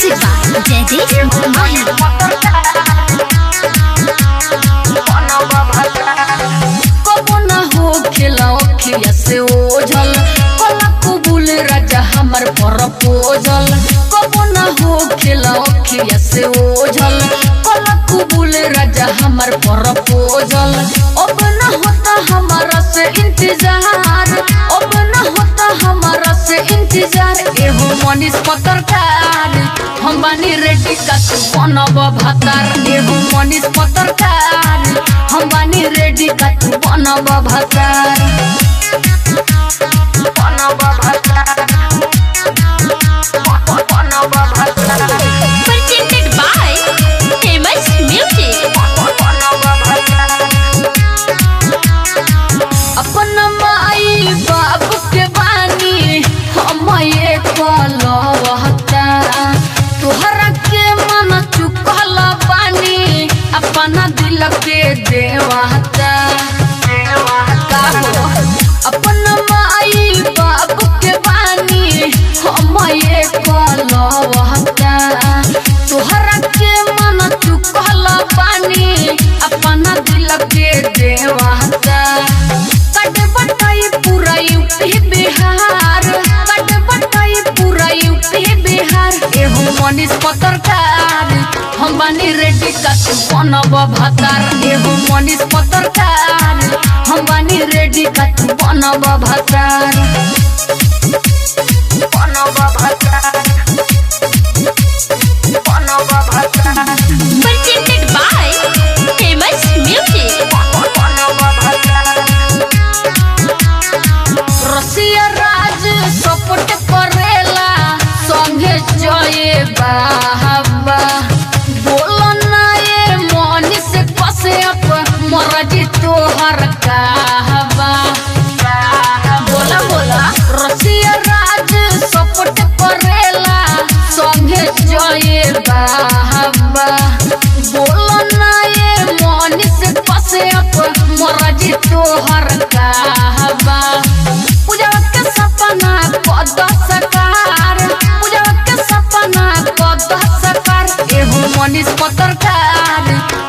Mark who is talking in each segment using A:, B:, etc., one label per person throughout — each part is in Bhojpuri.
A: Music by Jaideep Mahi.
B: कबो न हो खेला अखिया से ओझल, कला कुबुल राजा हमर प्रपोजल। कबो न हो खेला अखिया से ओझल, कला कुबुल राजा हमर प्रपोजल। अब न होता हमारा से इंतजार, अब न होता हमारा से इंतजार। एहो मनीष पत्रकार, हम बानी रेडी का तू बनब भातार। एहो मनीष पत्रकार, हम बानी रेडी का तू बनब भातार। बनब भातार। बनब भातार।
A: Presented by Famous Music.
B: अपन माई बाप के बानी हम ये कहलवता, तोहरा के मन चुकल बानी अपना दिल के देवता। का हो? अपन माई बाप के बानी हम ये कहलवता, तोहरा के मन चुकल बानी अपना दिल के देवता। कट बटाई पूरा यूपी बिहार, कट बटाई पूरा यूपी बिहार। एहो मनीष पत्रकार, हम बानी रेडी का तू बनब भातार। एहो मनीष पत्रकार, हम बानी रेडी का तू बनब भातार। बनब भातार। बनब भातार।
A: Presented by Famous Music.
B: रसिया राज सपोर्ट करेला संगे जय बाबा। बोलो ना ये मनीष कश्यप मरजी तोहर कहबा। बोला बोला। रसिया राज सपोर्ट करेला संगे जय बाबा। बोलो ना ये मनीष कश्यप मरजी तोहर कहबा। पूजा के सपना पद सकार, पूजा के सपना पद सकार। एहो मनीष पत्रकार,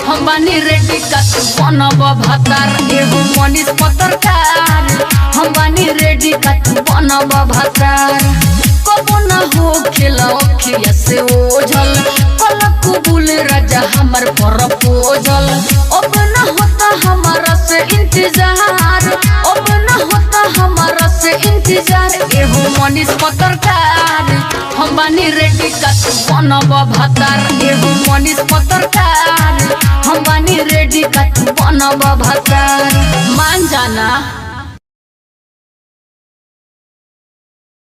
B: हम बानी रेडी का तू बनब भातार। एहो मनीष पत्रकार, हम बानी रेडी का तू बनब भातार। कबो न हो खेला अखिया से ओझल, कला कुबुल राजा हमर प्रपोजल। अब न होता हमारा से इंतजार, अब न होता हमारा से इंतजार। एहो मनीष पत्रकार, हम बानी रेडी का तू बनब भातार। एहो मनीष पत्रकार, हम बानी रेडी का तू बनब भातार। मान जाना।